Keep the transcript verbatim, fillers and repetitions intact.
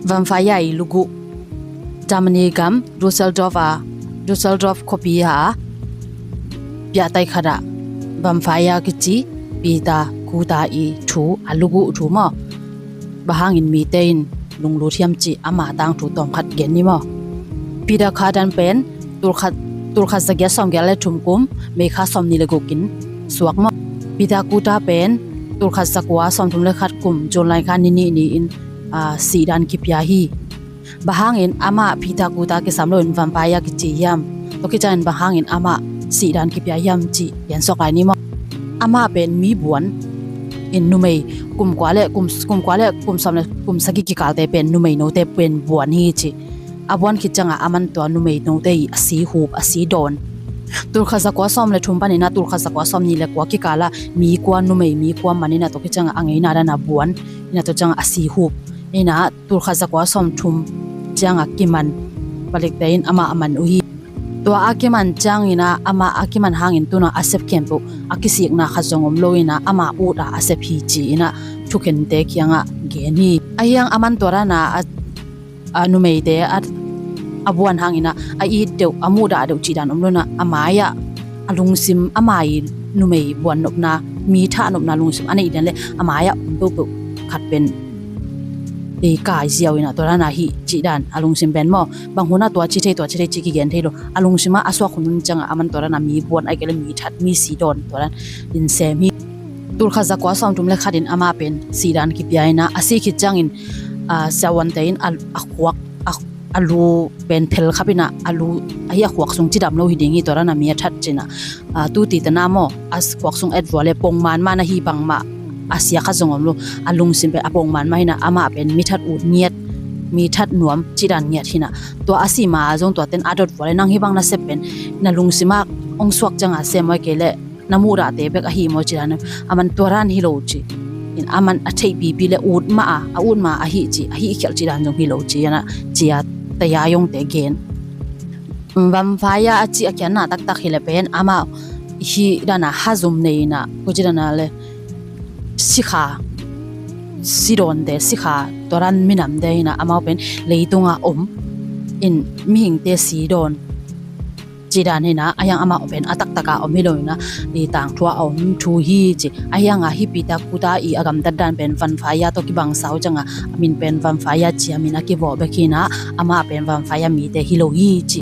Vampire i luguh. Germany gam Dusseldorf a, Dusseldorf khuapi a piahtaih khat ah vampire kici Peter Guta i thu, a luguh thu maw, bang hangin mite in lunglut hiam cih ama tangthu tawmkhat gen ni maw. Peter Cardan pen tulkhat, tulkhat zagiat sawmgiat le thum kum May kha sawmnih le guk in suak maw. Peter Guta pen tulkhat zakua sawmthum le khat kum July kha ni nih ni-in, ah, sihdan kipia hi. Bang hangin amah Peter Guta kisam loin vampire kici hiam? Tua khit ciangin bang hangin amah sihdan kipia hiam cih gen sawk lai ni maw. Amah pen mi buan in, numei kum kua le kum, kum kua le kum sawm le kum sagih kikalte pen numei note pen buan hi ci. A buan khit ciangah aman tua numei note i a si hup, a si dawn. Tulkhat zakua sawm le thum panin ah tulkhat zakua sawmnih le kua kikalah mi kua, numei mi kua man in ah tua khit ciangah a ngeina dan a buan in ah tua ciangah a si hup in ah tulkhat zakua sawmthum ciangah kiman, palikte in amah a man uh hi. Tua a kiman ciangin ah amah a kiman hangin tu-in ah a sep khempeuh a kisikna khat zong om lo in ah amah ut a a sep hi ci-in ah thukhente kiangah gen hi. Ahi hang aman tua dan a, a, a numeite a, a buan hangin ah a it deuh, a muhdah deuh cih dan om lo in ah a mai-ah a lungsim, a mai numei buan nopna, mi thah nopna lungsim a neih dan le a mai-ah om peuhpeuh khat pen ei kai ziau in ah tua dan a hih cih dan a lungsim pen maw. Bang hun ah tua ci thei, tua ci thei ci kigen thei lo. A lungsim ah a suak hun hun ciangah aman tua dan a mi buan, ahih kei leh mi that, mi si dawn tua dan in sem hi. Tulkhat zakua sawmthum le khat in amah pen sihdan kipia in ah a si khit ciangin, ah, siavuante in a, a khuak, a, a lu pen phelkhap in ah a lu ahi a khuak sung cidam lo hi ding hi, tua dan a mi a that ci-in ah, ah, tu titena maw, a khuak sung et vua le pongman man ahi bangmah a sia khat zong om lo. A lungsim pen a pongman mah hi in ah amah pen mi that ut ngiat, mi that nuam cih dan ngiat hi in ah tua a si ma zong tuaten a dot vua le nang hih bang na sep pen na lungsim ah hong suak ciangah sem, ahih kei leh na muhdahte bek ahi maw cih dan aman tua dan hi lo ci. In aman a theihpipi le ut mah a, a ut mah a hih ci, a hih khialh cih dan zong hi lo ci in ah ci a taya yongte gen. Vampire a cih a kianna taktak hi leh pen amah hih dan a hazum nei in ah, ko cih dan a le sikha, si dawnte, sikha, tua dan minamte hi in ah amau pen leitungah om in mihingte si dawn cih dan hi in ah, ahi hang amah pen a taktak a om hi lo in ah, i tangthu ah a om thu hi ci. Ahi hang a hih Peter Guta i a gamtat dan pen vampire tawh kibang sau ciangah a min pen vampire ci a min a kivawh bek hi in ah, amah pen vampire mite hi lo hi ci.